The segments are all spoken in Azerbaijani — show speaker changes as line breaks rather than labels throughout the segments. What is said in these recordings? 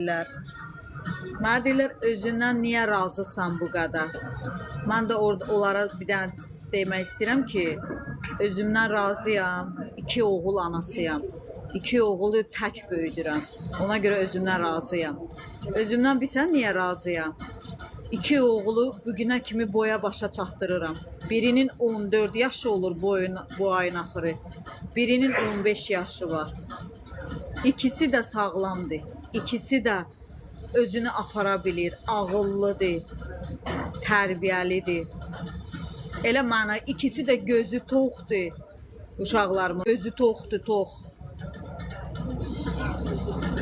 Deyirlər. Mənə deyirlər, özündən niyə razısan bu qədər? Mən də orada onlara bir dənə demək istəyirəm ki, özümdən razıyam. İki oğul anasıyam. İki oğulu tək böyüdürəm. Ona görə özümdən razıyam. Özümdən bilsən niyə razıyam? İki oğulu bu günə kimi boya başa çatdırıram. Birinin 14 yaşı olur bu, bu ayın axırı. Birinin 15 yaşı var. İkisi də sağlamdır. İkisi də özünü apara bilir, ağıllıdır, tərbiyəlidir. Elə mənə ikisi də gözü toxdur. Uşaqlarımın gözü toxdur, tox.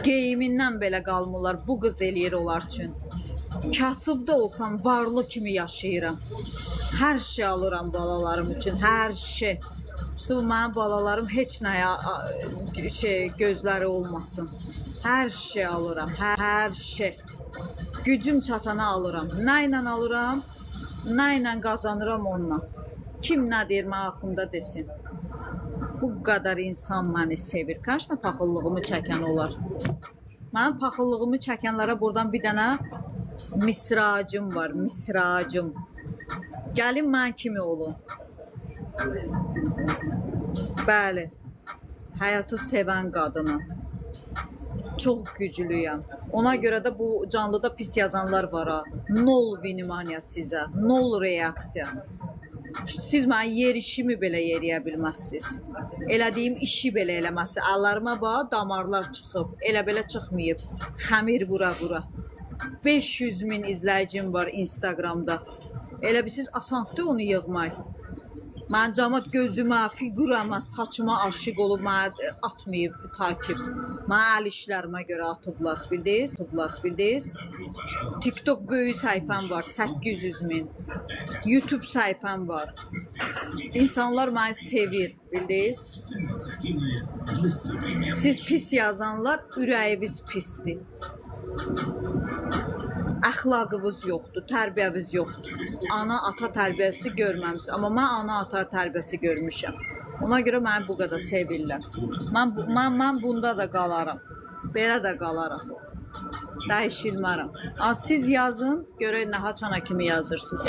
Geyimindən belə qalmırlar. Bu qız eləyir onlar üçün. Kasıb da olsam varlı kimi yaşayıram. Hər şey alıram balalarım üçün, hər şey. İşte bu mənim balalarım heç nəyə şey gözləri olmasın. Hər şey alıram, hər şey. Gücüm çatana alıram. Nə ilə alıram? Nə ilə qazanıram onunla. Kim nə deyir mənim haqqımda desin. Bu qədər insan məni sevir. Kaç paxıllığımı çəkən olar. Mənim paxıllığımı çəkənlərə buradan bir dənə misracım var, misracım. Gəlin mən kimi olun. Bəli. Həyatı sevən qadınam. Çox güclüyəm. Ona görə də bu canlıda pis yazanlar var ha. Nol vнимание sizə, nol reaksiya. Siz mənim yerişimi belə yeriyə bilməzsiniz. Elədiyim işi belə eləməzsiniz. Əllərimə bax, damarlar çıxıb. Elə belə çıxmayıb. Xəmir vura-vura. 500 min izləyicim var Instagramda. Elə bilsiz asandır onu yığmaq. Mən camaat gözümə, fiqurama, saçıma aşiq olub mənə atmayıb takip. Mənə əl işlərimə görə atıblar, bildiniz? Atıblar, bildiniz? TikTok böyük səhifəm var, 800 min. YouTube səhifəm var. İnsanlar məni sevir, bildiniz? Siz pis yazanlar ürəyiniz pisdir. Əxlaqınız yoxdur, tərbiyəniz yoxdur. Ana, ata tərbiyəsi görməmisiniz. Amma mən ana, ata tərbiyəsi görmüşəm. Ona görə məni bu qədər sevirlər. Mən bunda da qalaram. Belə də qalaram. Dəyişilmərəm. Az siz yazın, görək nə haçana kimi yazırsınız.